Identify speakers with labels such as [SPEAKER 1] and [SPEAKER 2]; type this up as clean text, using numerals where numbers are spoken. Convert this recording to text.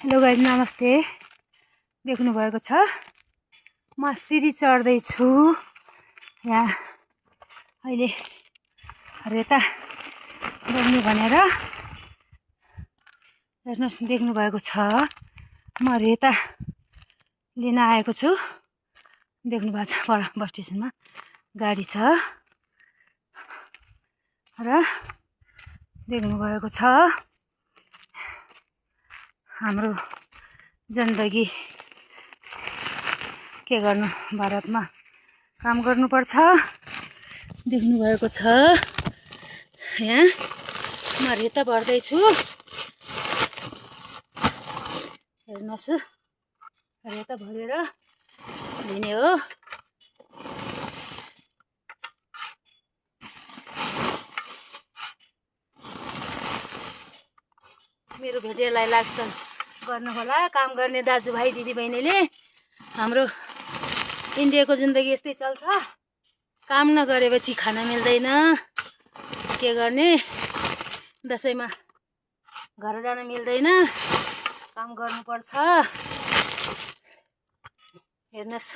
[SPEAKER 1] Hello guys, नमस्ते। देख्नु भएको छ म सिडी चढ्दै छु। यहाँ अहिले रेता बग्नु भनेर हेर्नुहोस्, देख्नु भएको छ म रेता लिन आएको छु। देख्नु भएको छ पर बस स्टेसनमा गाडी छ र देख्नु भएको छ हाम्रो जिन्दगी के गर्नु, भारतमा काम गर्नुपर्छ। देख्नु भएको छ यहाँ म रेता भर्दैछु। हेर्नुहोस्, रेता भरेर लिने हो। मेरो भिडियोलाई लाइक गर्नु होला। काम गर्ने दाजुभाइ दिदीबहिनीले, हाम्रो इन्डियाको जिन्दगी यस्तै चल्छ। काम नगरेपछि खाना मिल्दैन। के गर्ने, दसैँमा घर जान मिल्दैन, काम गर्नुपर्छ। हेर्नुहोस्।